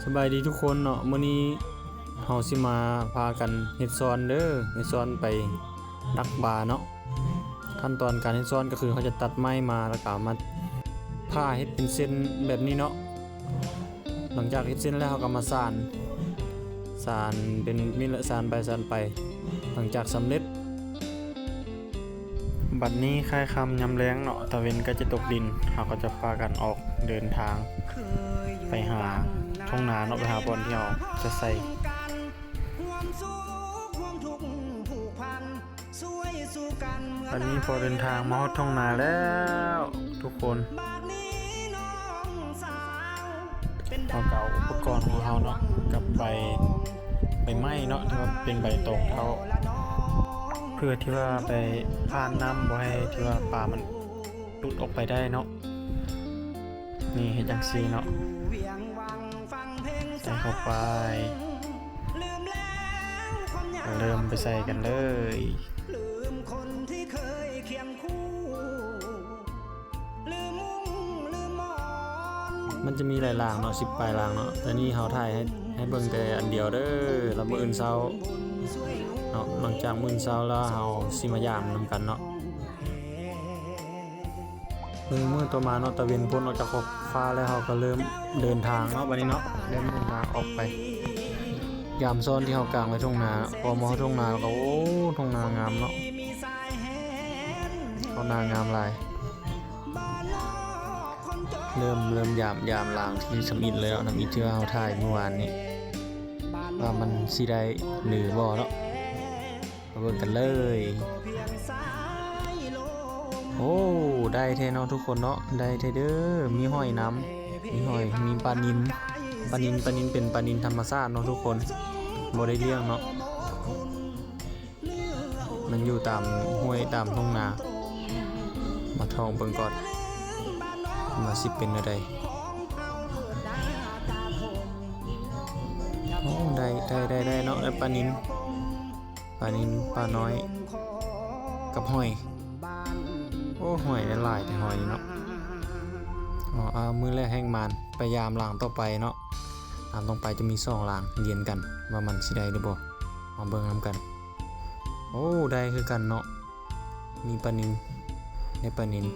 ສະບາຍດີທຸກຄົນເນາະ, ມື້ນີ້ເຮົາຊິມາພາກັນເຮັດຊ່ອນເດີ, ເຮັດຊ່ອນໄປດັກປາເນາະ. ຂັ້ນຕອນການເຮັດຊ່ອນກໍຄືເຮົາຈະຕັດໄມ້ມາ ແລ້ວກໍເອົາມາຜ່າເຮັດເປັນເສັ້ນແບບນີ້ເນາະ. ຫຼັງຈາກເຮັດເສັ້ນແລ້ວ ເຮົາກໍມາສານ, ສານເປັນມີດ ແລະ ສານໄປ ສານໄປ. ຫຼັງຈາກສຳເລັດ ບັດນີ້ຄ້າຍຄ່ຳຍາມແລງເນາະ, ຕາເວັນໃກ້ຈະຕົກດິນ, ເຮົາກໍຈະພາກັນອອກເດີນທາງໄປຫາທົ່ງນາເນາະ, ໄປຫາບ່ອນທີ່ເຮົາຈະໃສ່. ອັນນີ້ພໍເດີນທາງມາຮອດທົ່ງນາແລ້ວທຸກຄົນ. ເຮົາກໍເອົາອຸປະກອນຂອງເຮົາເນາະ, ກັບໃບ ໃບໄມ້ເນາະ ທີ່ວ່າເປັນໃບຕອງເທົ້າ, ເພື່ອທີ່ວ່າໄປຜ່ານນ້ຳ ບໍ່ໃຫ້ທີ່ວ່າປາມັນຫຼຸດອອກໄປໄດ້ເນາະ. ນີ້ເຮັດຈັ່ງຊີ້ເນາະ, ໃສ່ເຂົ້າໄປ, ເລີ່ມໄປໃສ່ກັນເລີຍ. ມັນຈະມີຫຼາຍລາງເນາະ, ສິບປາຍລາງເນາະ, ແຕ່ນີ້ເຮົາຖ່າຍໃຫ້ ໃຫ້ເບິ່ງແຕ່ອັນດຽວເດີ. ແລ້ວມື້ອື່ນເຊົ້າເນາະ, ຫຼັງຈາກມື້ອື່ນເຊົ້າແລ້ວ ເຮົາຊິມາຢາມນຳກັນເນາະ. ມື້ ມື້ຕໍ່ມາເນາະ, ຕາເວັນພົ້ນອອກຈາກຂອບຟ້າແລ້ວ ເຮົາກໍເລີ່ມເດີນທາງເນາະ. ບັດນີ້ເນາະ ເລີ່ມເດີນທາງອອກໄປ ຢາມຊ່ອນທີ່ເຮົາກາງໄວ້ທົ່ງນາ. ພໍມາຮອດທົ່ງນາແລ້ວກໍ ໂອ້ ທົ່ງນາງາມເນາະ, ທົ່ງນາງາມຫຼາຍ. ເລີ່ມ ເລີ່ມຢາມ ຢາມລາງທີ່ທຳອິດແລ້ວ, ທຳອິດທີ່ວ່າເຮົາຖ່າຍມື້ວານນີ້ ວ່າມັນຊິໄດ້ຫຼືບໍ່ເນາະ. ມາເບິ່ງກັນເລີຍ. ໂອ້ ໄດ້ແທ້ເນາະທຸກຄົນເນາະ, ໄດ້ແທ້ເດີ. ມີຫອຍນຳ, ມີຫອຍ ມີປານິນ, ປານິນ ປານິນເປັນປານິນທຳມະຊາດເນາະທຸກຄົນ, ບໍ່ໄດ້ລ້ຽງເນາະ. ມັນຢູ່ຕາມຫ້ວຍຕາມທົ່ງນາ. ມາທ່ອງເບິ່ງກ່ອນວ່າຊິເປັນແນວໃດ. ໂອ້ ໄດ້ ໄດ້ ໄດ້ ໄດ້ເນາະ, ໄດ້ປານິນ ປານິນ ປານ້ອຍ ກັບຫອຍ. ໂອ້ ຫອຍຫຼາຍແທ້ ຫອຍເນາະ. ເອົາ ມື້ແລກແຮ່ງໝານ, ໄປຢາມຫຼັງຕໍ່ໄປເນາະ. ຫຼັງຕໍ່ໄປຈະມີສອງຫຼັງລຽນກັນ ວ່າມັນຊິໄດ້ຫຼືບໍ່, ມາເບິ່ງນຳກັນ. ໂອ້ ໄດ້ຄືກັນເນາະ, ມີປານິນ ໄດ້ປານິນ.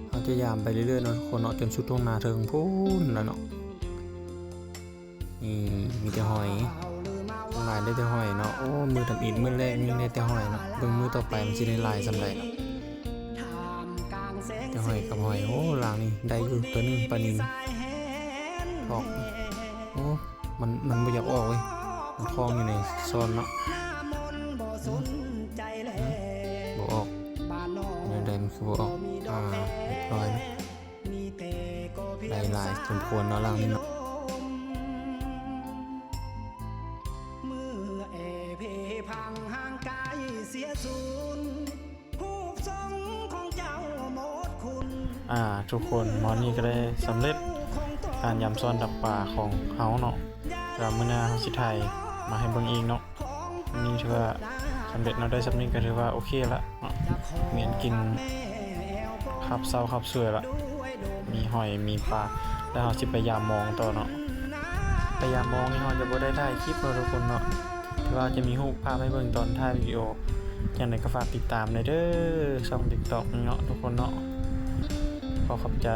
ເຮົາຈະຢາມໄປເລື້ອຍໆເນາະທຸກຄົນເນາະ, ຈົນສຸດທົ່ງນາເທິງພຸ້ນລະເນາະ. ນີ້ມີແຕ່ຫອຍ, ຫຼາຍໄດ້ແຕ່ຫອຍເນາະ. ໂອ້ ມື້ທຳອິດ ມື້ແລກນີ້ໄດ້ແຕ່ຫອຍເນາະ, ເບິ່ງມື້ຕໍ່ໄປມັນຊິໄດ້ຫຼາຍສ່ຳໃດເນາະ. ແຕ່ຫອຍກັບຫອຍ. ໂອ້ ຫຼັງນີ້ໄດ້ຢູ່ຕົວໜຶ່ງ, ປານິນ. ອອກ. ໂອ້ ມັນ ມັນບໍ່ຢາກອອກເວີຍ, ມັນຄ້ອງຢູ່ໃນຊ່ອນເນາະ. ບໍ່ອອກ, ແນວໃດມັນຄືບໍ່ອອກ? ອ່າ ຮຽບຮ້ອຍ. ໄດ້ຫຼາຍສົມຄວນເນາະ ຫຼັງນີ້ເນາະ. ອ່າ ທຸກຄົນ, ມື້ນີ້ກໍໄດ້ສຳເລັດການຢາມຊ່ອນດັກປາຂອງເຮົາເນາະ. ແລ້ວມື້ໜ້າເຮົາຊິຖ່າຍມາໃຫ້ເບິ່ງອີກເນາະ. ນີ້ຖືວ່າສຳເລັດເນາະ, ໄດ້ສ່ຳນີ້ກໍຖືວ່າໂອເຄລະເນາະ, ແມ່ນກິນຄາບເຊົ້າຄາບສວຍລະ, ມີຫອຍມີປາ. ແລ້ວເຮົາຊິໄປຢາມມອງຕໍ່ເນາະ, ໄປຢາມມອງນີ້ເຮົາຈະບໍ່ໄດ້ຖ່າຍຄລິບເນາະທຸກຄົນເນາະ, ແຕ່ວ່າຈະມີຮູບພາບໃຫ້ເບິ່ງຕອນທ້າຍວິດີໂອ. ຈັ່ງໃດກໍຝາກຕິດຕາມແດ່ເດີ ຊ່ອງຕິກຕັອກນີ້ເນາະທຸກຄົນເນາະ. ຂໍຂອບໃຈ.